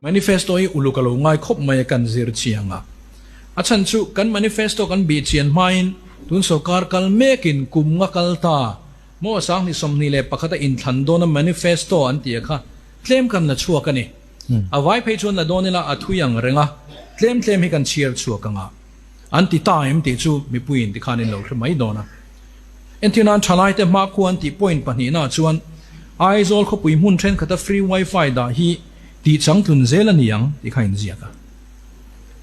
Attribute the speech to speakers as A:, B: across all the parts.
A: Manifesto hi uluk a lo ngai khawp mai a kan zir chiang a. A chhan chu kan manifesto kan bih chian hmain tun sorkar kal mekin kum nga kal ta maw 2021 a inthlan dawna manifesto an tih a kha tlem kan la chhuak a ni. A vai phei chuan la dawn ila a thui ang reng a, tlem tlem hi kan chhiar chhuak ang a an ti ta em tih chu mipuiin tikhan in lo hre mai dawn a. Entirnan thalaite hmakhua an tih point pahnihnaah chuan Aizawl khawpui hmun thenkhat a free wifi dah hi tih changtlun zel a ni ang tih kha inziak a.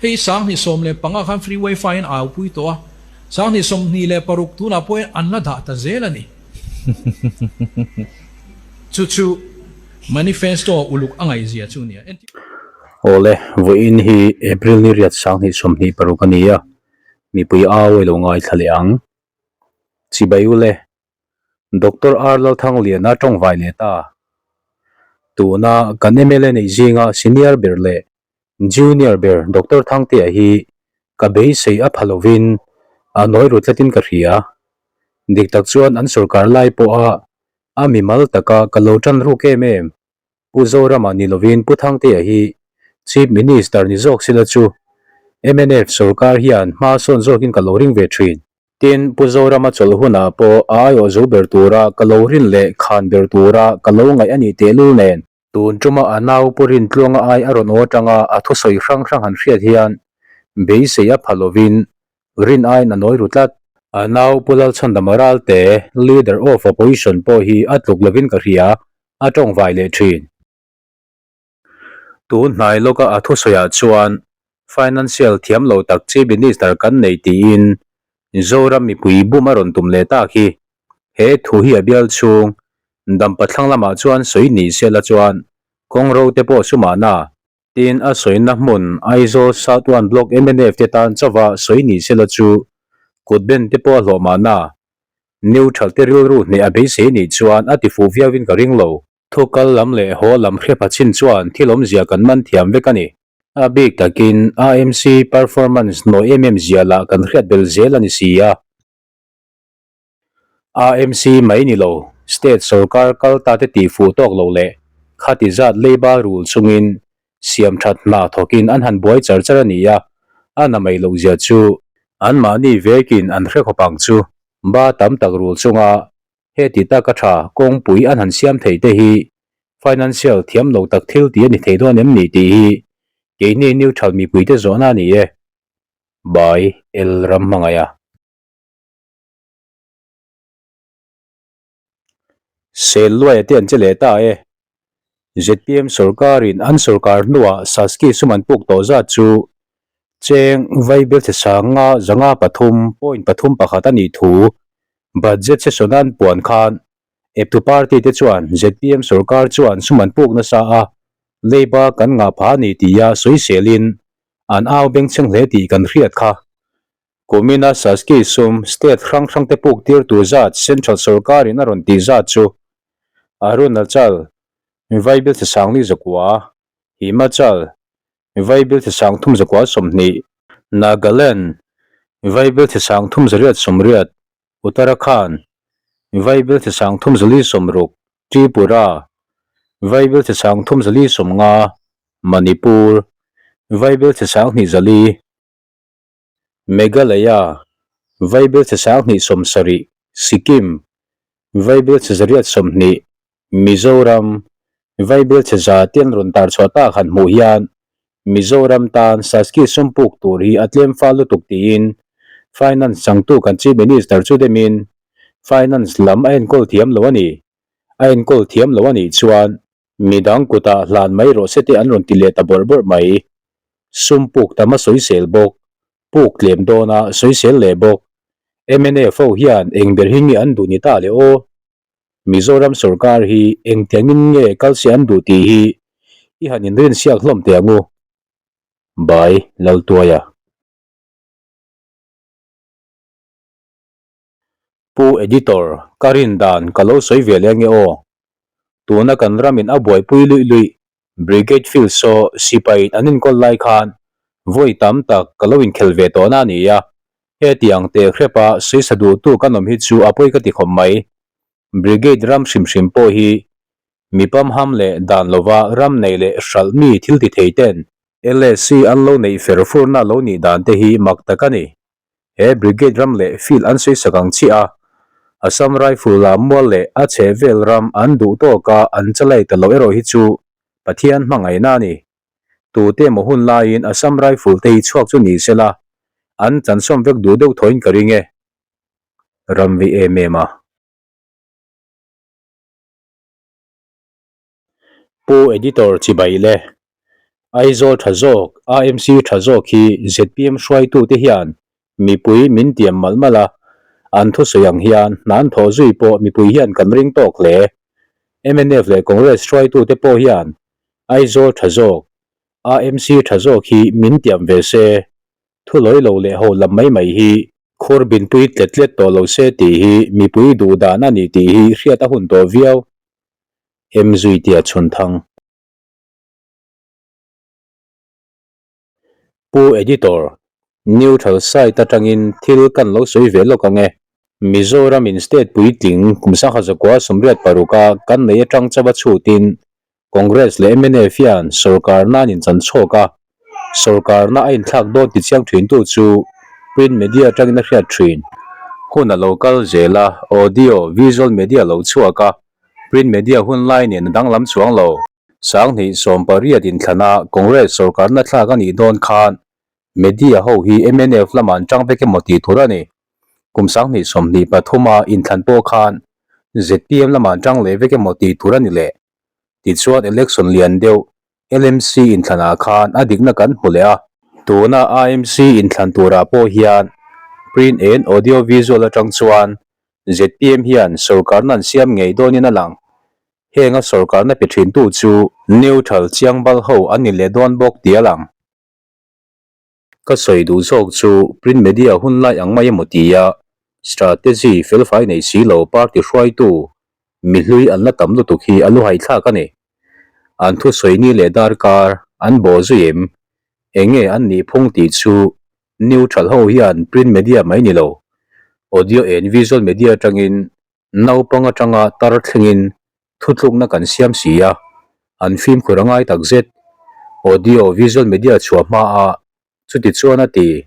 A: Hei 2015 khan free wifi an aupui tawh a, 2026 tunah pawhin an la dah ta zel a ni. Chu chu manifesto uluk a ngaihzia chu nia. Entir.
B: Awle, vawiin hi April ni riat 2026 a ni a, mipui au i lo ngaithla leh ang. Chibai ule, Doctor R Lalthangliana tawngvai leh ta. Tuna kan mla neih zinga senior ber leh junior ber Doctor Thangtea hi ka beisei a pha lovin a nawi ru tlatin ka hria. Dik tak chuan an sorkar lai pawha a mimal taka ka lo tan ruk em em. Pu Zorama ni lovin Pu Thangtea hi Chief Minister ni zawk sila chu mnf sorkar hian hma sawn zawkin ka lo ring ve thin. Tin, Pu Zorama chawlh hunah pawh a aiawh zo ber tura ka lo rin leh khan ber tura ka lo ngaih a nih tehlul nen. Tun tuma a nau Pu Rintluanga ai a rawn aw atanga a thusawi hrang hrang han hriat hian beisei a pha lovin rin aiin a nawi ru tlat. A nau Pu Lalchhandama Ralte, Leader of Opposition pawh hi a tluk lovin ka hria, a tawngvai leh thin. Tun hnai lawka a thusawiah chuan Financial thiam lo tak Chief Minister kan nei tiin Zoram mipui bum a rawn tum leh tak hi. He thu hi a bial chhung Dampa thlang lamah chuan sawi ni sela chuan kawng ro te pawh sumahna tin a sawina hmun Aizawl South One Block mnf te tan chauva sawi ni sela chu kut ben te pawh a hlawh mahna Neutral te rilru hneh a beisei nih chuan a ti fuh viauin ka ring lo. Thu kal lam leh haw lam hre pha chin chuan thil awmzia kan man thiam vek a ni. A bik takin AMC performance nawi em em zia lah kan hriat bel zel a ni si a. AMC mai ni lo, state sorkar kal ta te tih fuh tawk lo leh khati zat leiba rul chungin siam that hna thawkin an han buai char char a ni a, a na mai loh zia chu anmahni vekin an hre khawp ang chu. Ba tam tak rul chunga heti taka tha kawngpui an han siam thei te hi financial thiam lo tak thil tih a ni thei dawn em ni tih hi keini neutral mipuite zawhna a ni e. By L Ramhmangaih a. Sel luaia te an che leh ta e. Zpm sorkarin an sorkar hnuah Saski sum an puk tawh zat chu cheng vaibelchhe sanga 503.31 a nih thu Budget session a an puan khan eptu party te chuan zpm sorkar chuan sum an puk nasa a, leiba kan ngah phah a ni tia sawiselin an au bengchheng hle tih kan hriat kha. Kumina Saski sum state hrang hrang te puk tir tur zat Central sorkarin a rawn tih zat chu Arunachal, Vaibelchhe 4,100, Himachal, Vaibelchhe 3,120, Nagaland, Vaibelchhe 3,880, Uttarakhand, Vaibelchhe 3,460, Tripura, Vaibelchhe 3,450, Manipur, Vaibelchhe 2,400. Meghalaya, Vaibelchhe 270, Sikkim, Vaibelchhe 820, Mizoram, Vaibelchhe za te an rawn tar chhuah tak han hmuh hian Mizoram tan Saski sum puk tur hi a tlem fal lutuk tiin Finance changtu kan Chief Minister chu demin Finance lam a enkawl thiam lo a ni. A enkawl thiam lo a nih chuan Midang kutah hlan mai rawh se te an rawn ti leh ta bawrh bawrh mai. Sum puk tam a sawisel bawk, puk tlem dawn a sawisel leh bawk. Mnf ho hian eng ber hi nge an duh ni ta le aw? Mizoram sorkar hi engtiangin nge kal se an duh tih hi i han inrinsiak hlawm teh ang u. By Laltuaia. Pu Editor, ka rin dan ka lo sawi ve leh ange aw. Tuna kan ramin a buaipui luih luih Brigade Field saw sipai an inkawl lai khan vawi tam tak ka lo inkhel ve tawhna a ni a, hetiang teh hrepa sawi sa duhtu kan awm hi chu a pawi ka ti khawp mai. Brigade ram hrim hrim pawh hi. Mi pamham leh dan lova ram nei leh hralh mi thil ti thei ten LSC an lo neih fer furna lo nih dan te hi mak tak a ni. He brigade ram leh field an sawisak ang chiah a, Assam Rifle-a mual leh a chhehvel ram an duh tawka an chalai ta lo erawh hi chu Pathian hmangaihna a ni. Tute emaw hun laiin Assam Rifle te hi chhuak chu ni sela, an chansawm vek duh deuh thawiin ka ring e. Ram vei em em a. Pu Editor chibai le. Aizawl tha zawk, AMC tha zawk hi zpm hruaitute hian mipui min tiam malh malh a, an thusawi ang hian hna an thawh zui pawh mipui hian kan ring tawk hle. Mnf leh Congress hruaitute pawh hian Aizawl tha zawk, AMC tha zawk hi min tiam ve se, Thu lawi lo leh ho lam mai mai hi khur binpui tlet tlet tawh lo se tih hi mipui duh dan a ni tih hi hriat a hun tawh viau. Em zui tia chhun thang. Pu Editor, Neutral side atangin thil kan lo sawi ve lawk ang e. Mizoram in state puitling kum sangha zakua 86 a kan nei atang chauh a chhutin Congress leh mnf hian sorkarna an inchan chhawk a, sorkarna a inthlak dawn ti chiang thintu chu print media atangin a hriat thin. Hun a lo kal zel a, audio, visual media lo chhuak a, print media hun lai nen a danglam chuang lo. Sanghnih 18 inthlana Congress sorkarna thlak a nih dawn khan media ho hi mnf lamah an tang vek emaw tih tur a ni. Kum sanghnih 23 a inthlan pawh khan zpm lamah an tang leh vek emaw tih tur a ni leh. Tichuan election lian deuh LMC inthlanah khan a dikna kan hmu leh a. Tuna AMC inthlan turah pawh hian print and audio visual atang chuan zpm hian sorkarna an siam ngei dawnin a lang. Henga sorkarna pe thintu chu neutral chiangbal ho an ni leh dawn bawk tih a lang. Ka sawi duh zawk chu print media hun lai ang mai emaw tia strategy felfai nei si lo party hruaitu mi hlui an la tam lutuk hi a luhai thlak a ni. An thusawi ni leh darkar an bawh zui em? Enge an nih phung tih chu neutral ho hian print media mai ni lo, audio and visual media atangin naupang atanga tar thlengin Thutlukna kan siam si a, an fimkhur a ngai tak zet. Audio visual media chhuah hma a, chuti chuan a ti,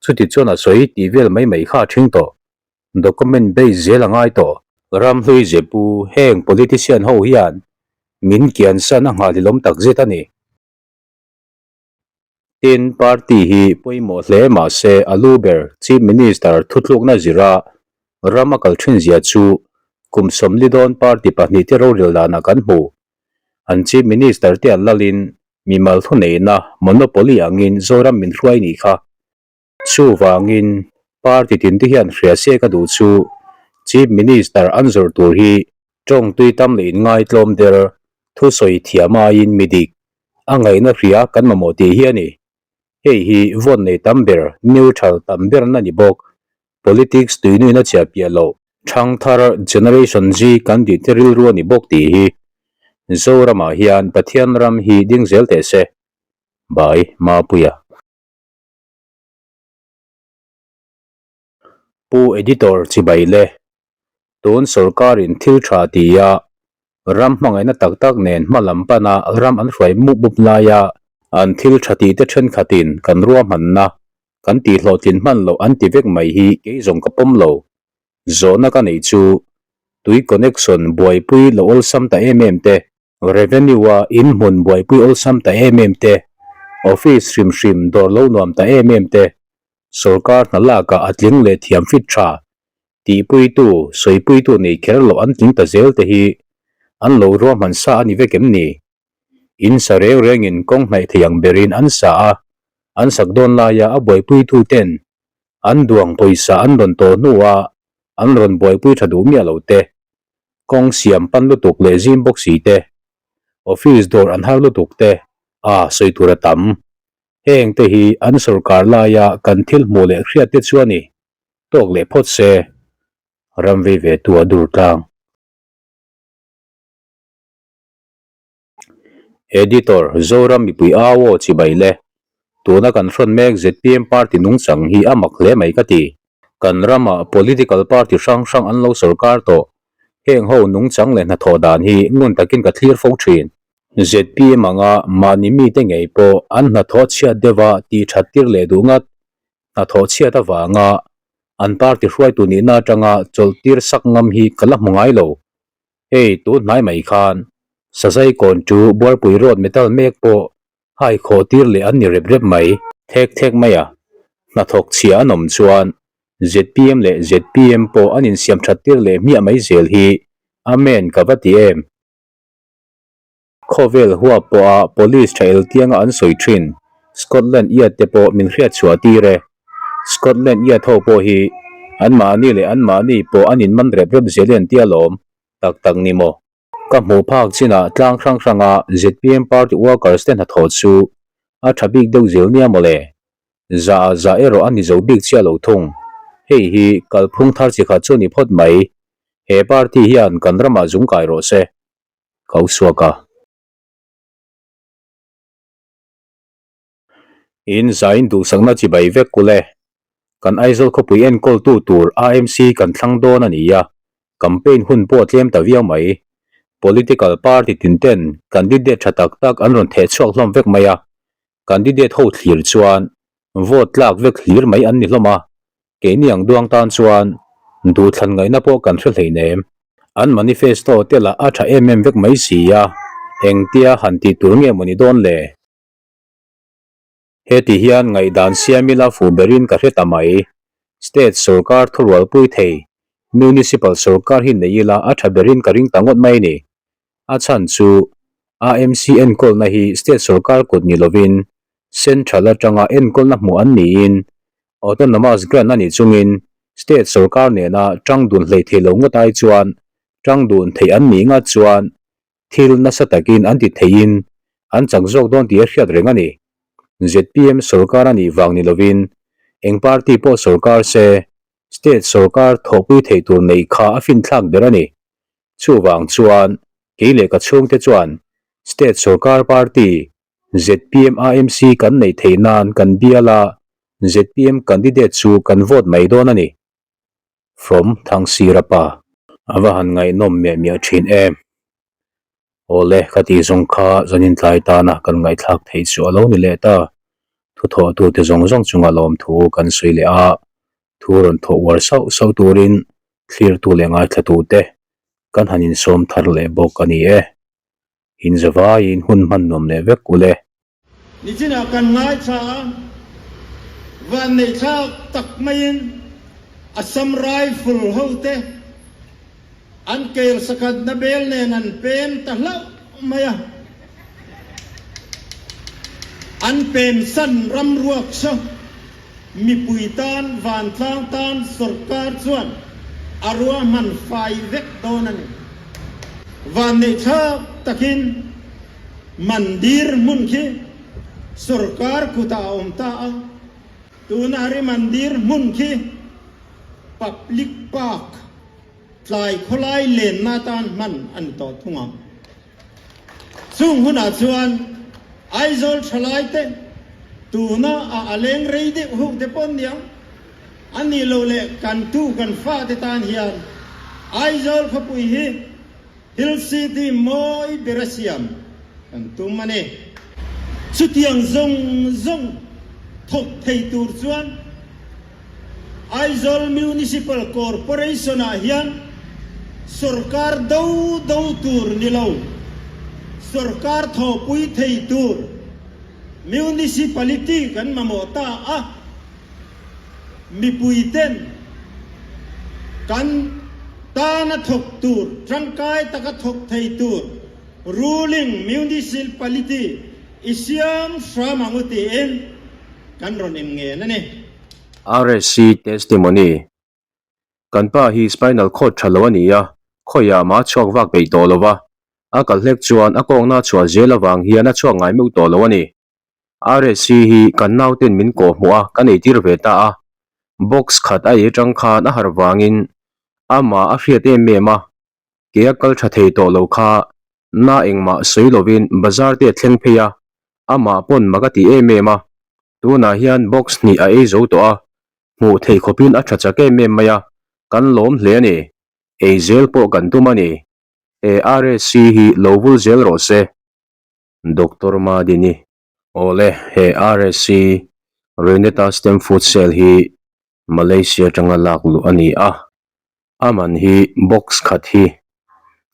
B: chuti chuan a sawi tih vel mai mai kha a ṭhing tawh. Document base zel a ngai tawh. Ramhlui Zepu, heng politician ho hian min kiansan a nghalilawm tak zet a ni. Tin, party hi pawimawh hle mah se a lu ber Chief Minister thutlukna zira ram a kal thin zia chu kum 40 dawn party pahnihte rorel danah kan hmu. An Chief Minister te an lalin mimal thuneihna monopoly angin Zoram min hruai nih kha. Chuvangin party tinte hian hria se ka duh chu Chief Minister an zawrh tur hi tawng tui tam leh inngaitlawm der thusawi thiam aiin mi dik a ngaihna hria kan mamawh tih hi a ni. Hei hi vote nei tam ber, neutral tam berna ni bawk, politics tuinuina chiah piah loh, thangthar generation Z kan tih te rilru a ni bawk tih hi Zoramah hian Pathian ram hi ding zel teh se. By Mapuia. Pu Editor chibai le, tun sorkarin thil tha ti a, ram hmangaihna tak tak nen hma lam pana ram an hruai mup mup laia an thil tha tih te thenkhatin kan ruahmanna kan tih hlawhtlin hman loh an ti vek mai hi kei zawng ka pawm lo. Zawhna ka neih chu tui connection buaipui lo awlsam ta em em te, Revenue-a in hmun buaipui awlsam ta em em te, office hrim hrim dawr lo nuam ta em em te, sorkar hna lakah a tling leh thiam fit tha, tihpuitu, sawipuitu nei kher loh an tling ta zel te hi an lo ruahman sa a ni vek em ni? In sa reng rengin kawng hnaih thei ang berin an sa a, an sak dawn laia a buaipuitu ten an duang pawisa an rawn tawh hnuah an rawn buaipui tha duh miah lo te. Kawng siam pan lutuk leh zim bawk si te, office dawr an har lutuk te a sawi tur a tam. Heng te hi an sorkar laia kan thil hmuh leh hriat te chu a ni. Tawk leh phawt se, ram vei ve tu a dur tlang. Editor, Zoram mipui au aw chibai le. Tuna kan hrawn mek zpm party nungchang hi a mak hle mai ka ti. Kan ramah political party hrang hrang an lo sorkar tawh. Heng ho nungchang leh hnathawh dan hi ngun takin ka thlir fo thin. Zpm anga mahni mite ngei pawh an hnathawh chhiat deuha tih that tir leh duh ngat. Hnathawh chhiat avanga an party hruaitu nihna atanga chawlh tir sak ngam hi ka la hmu ngai lo. Hei tun hnai mai khan Sazai kawn chu Buarpui Road metal mek pawh hai khawh tir leh an ni rep rep mai. Thek thek mai a, hnathawk chhia an awm chuan zpm leh zpm pawh an insiam that tir leh hmiah mai zel hi Amen ka va ti em. Khawvel huap pawha Police tha eltianga an sawi thin Scotland Yard te pawh min hriat chhuah tir e. Scotland Yard ho pawh hi anmahni leh anmahni pawh an inman rep rep zel e an tia lawm tak tak ni maw? Ka hmuh phak chinah tlang hrang hranga zpm party workers te hnathawh chu a tha bik deuh zel nia mawle. Za ah za erawh a ni zo bik chiah lo thung. Hei hi kalphung thar chi khat chu ni phawt mai. He party hian kan ramah zung kai rawh se. Ka usuak a. In zain duhsakna chibai vek kulh e. Kan Aizawl khawpui enkawltu tur AMC kan thlang dawn a ni a, campaign hun pawh a tlem ta viau mai. Political party tin ten candidate tha tak tak an rawn theh chhuak hlawm vek mai a, candidate ho thlir chuan vote tlak vek hlir mai an ni hlawm a, Keini ang duang tan chuan duhthlan ngaihna pawh kan hre hleinem. An manifesto te lah a tha em em vek mai si a, engtia han tih tur nge maw ni dawn le? Heti hian ngaihdan siam ila fuh berin ka hre ta mai. State sorkar thurualpui thei, Municipal sorkar hi nei ila a tha berin ka ring ta ngawt mai ni. A chhan chu AMC enkawlna hi state sorkar kut ni lovin central atanga enkawlna hmuh an niin autonomous grant a nih chungin state sorkar nena tang dun hlei thei lo ngawt ai chuan tang dun theih an nih ngat chuan thil nasa takin an ti theiin an chak zawk dawn tih a hriat reng a ni. Zpm sorkar a nih vang ni lovin eng party pawh sorkar se state sorkar thawhpui theih tur neih kha a finthlak ber a ni. Chuvang chuan kei leh ka chhungte chuan state sorkar party zpm AMC kan neih theih nan kan bial a, zpm candidate chu kan vote mai dawn a ni. From Thangsira pa. A va han ngaihnawm miah miah thin em. Awle ka tih zawng kha zanin tlai tana kan ngaihthlak theih chu a lo ni leh ta. Thuthawhtute zawng zawng chunga lawmthu kan sawi leh a, thu rawn thawh uar sauh sauh turin thlirtu leh ngaithlatute kan han insawm thar leh bawk a ni e. Inzavaiin hun hman nuam leh vek u le.
C: Nichinah kan ngaithla a, vanneihthlak tak maiin Assam Rifle hote an kel sakhatna bel nen an pem ta hlauh mai a. An pemsan ramruak saw mipui tan vantlang tan sorkar chuan a ruahman fai vek dawn a ni. Vanneihthlak takin Mandir hmun khi sorkar kutah a awm ta a, tuna Hari Mandir hmun khi Public Park tlai khawlai lenna atan hman a ni tawh thung ang. Chung hunah chuan Aizawl thalaite tuna a a leng rei deuh ho te pawh an ni ang, a nih loh leh kan tu kan fate tan hian Aizawl khawpui hi Hill City mawi ber a siam kan tum a ni. Chutiang zawng zawng thawk thei tur chuan Aizawl Municipal Corporation ah hian sorkar do do tur ni lo, sorkar thawhpui thei tur Municipality kan mamawh ta a. Mipui ten kan tana thawk tur, tangkai taka thawk thei tur ruling municipality i siam hram ang u tiin kan rawn inngen a ni.
B: RSC Testimony Kan pa hi spinal cord tha lo a ni a, khawiah mah a chhuak vak peih tawh lo va, a kal hlek chuan a kawngna a chhuah zel avang hian a chhuak ngai meuh tawh lo a ni. RSC hi kan nauten min kawh hmuh a, kan eitir ve ta a. Box khat a ei atang khan a harh vangin amah a hriat em em a, ke a kal tha thei tawh lo kha na engmah sawi lovin bazar te a thleng phei a, amah pawn mak a ti em em a. Tunah hian box hnih a ei zo tawh a, hmuh theih khawpin a tha chak em em mai a, kan lawm hle a ni. Ei zel pawh kan tum a ni. He RSC hi lo vul zel rawh se. Doctor Madini. Awle, he RSC, Reneta Stem Food Cell hi Malaysia atanga lak luh a ni a. A man hi box khat hi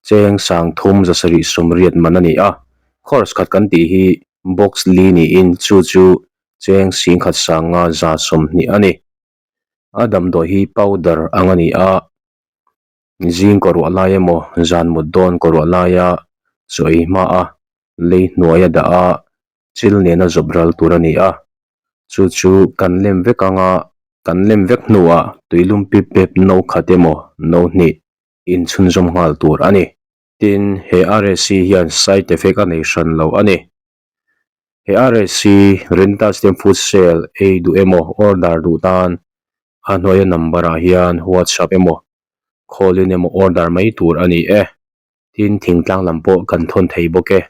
B: cheng 3000 780 man a ni a. Course khat kan tih hi box li niin chu chu cheng 11,120 a ni. A damdawi hi powder ang a ni a, zing kaw ruah lai emaw zan mut dawn kaw ruah laia chaw ei hma a lei hnuai a dah a, chil nena zawp ral tur a ni a. Chu chu kan lem vek anga kan lem vek hnuah tuilum pip pep no khat emaw no hnih inchhunzawm nghal tur a ni. Tin, he RSC hian side effect a nei hran lo a ni. He RSC Rentas Stem Food Sale ei duh emaw order duh tan a hnuaia number ah hian WhatsApp emaw call in emaw order mai tur a ni e. Tin, thingtlang lam pawh kan thawn thei bawk e.